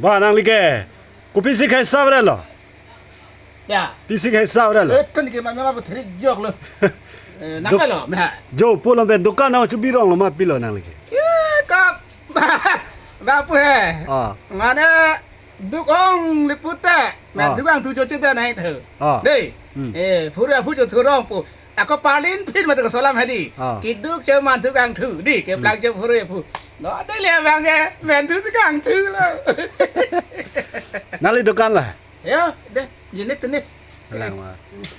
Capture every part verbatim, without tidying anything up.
Ba nangli ke kopisi khaisap relo? Ya. Pisi khaisap relo? Eh, kan ke mama apa thrik jok lo. Eh, Duk- nangkalo, nah. Jo pulo be dukan nang chubi rong lo ma pilo nangli ke? Ya, kap. Ba, ba pu he. Ah. Mane duk ong lipute. Men Ah. duk ang tu jo chita nai thu. Ah. Dei. Hmm. Eh, phurui aphu jo thu rong pu. Ako palin phin mate kasolam hadi. Ah. Keduk che man thu kangthu. Dei, keplang Hmm. che phurui aphu. No, dei le bang ke, men thu kangthu lo. Nangli dukan la? Ya, dei, jinit ni. Lang ma.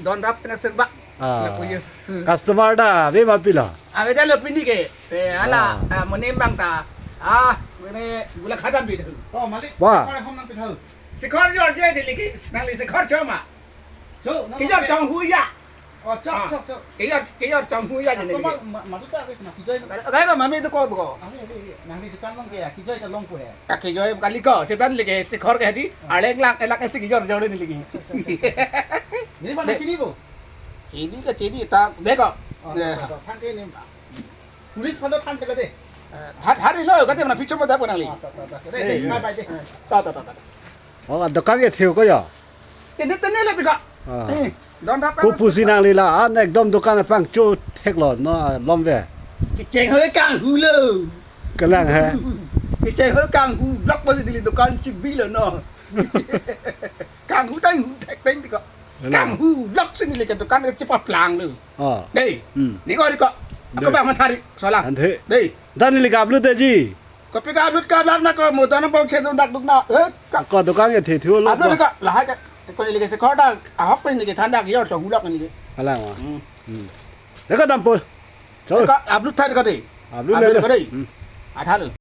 Don rap na serba. Ah. Na puyo. Hmm. Customer ta ave ma pilo? Ave ta lo pini ke. Eh, ala, Ah. ah, mane bang ta. Ah, mane gula khadam bi thu. Oh, malik. Wah. Kore hom nang pitha. Sikhor jor je neli ke, nangli sikhor cho ma. Cho, nang kijor ke- chonghu ya. Oh, chok, Ah. chok, chok. Kijor, kijor chonghu ya neli. Customer ma-, madu ta ave na kijoi. Ave, ave, mami tu ko ko. Ave, ave, ave. Nangli dukan long ke ya, kijoi ta long ko he. Ah, kijoi kali ko, setan lagi sikhor ke di, Ah. aleng lang, elak esi kijor jor neli ke. Chok, chok, chok, chok. Neli mana Dei. Chini bo? Chini ke chini ta, dei ko. Oh, Ya. to, to, to. Thank you, ni. Police phan than thek dei. Eh, hat, hat lo, kate mana picture mo dap nangli. Ah, to, to, to. Dei, Eh. dei, bye, bye, dei. To, to, to, to. Oh, dukan ke theu ko ya? Tene, tene le tika. Ah. Eh, don rap Ko pusi nangli la, an ekdom dukan pangcho thek lo, no, lom ve. Kicheng hoi kanghu lo. Kalang he. Kicheng hoi kanghu, blok pasi dili dukan chibi lo, no. Kanghu dang hu thek dang tika. Kalang. Kanghu, blok sini le ke dukan ke chepaplang lo. Oh. Dei. Hmm. Ni ko ri ko. Ako Dei. Ba mathari sola. Ante. Dei. Dan neli ke-upload dei ji. Kopi ke-upload ke-upload na ko mo don bong che don dak duk na. Eh, ka- Ko dukan ke thethelo. Upload ko. Ka lahai ka. Ko neli ke sikhor ta. Ahok pe neli ke thandak yo so hulak neli ke. Alang wa. Hmm. Hmm. Dei ko dampo. Chol. Ka upload thar ka dei. Upload Upload le. Ka dei. Hmm. Athal.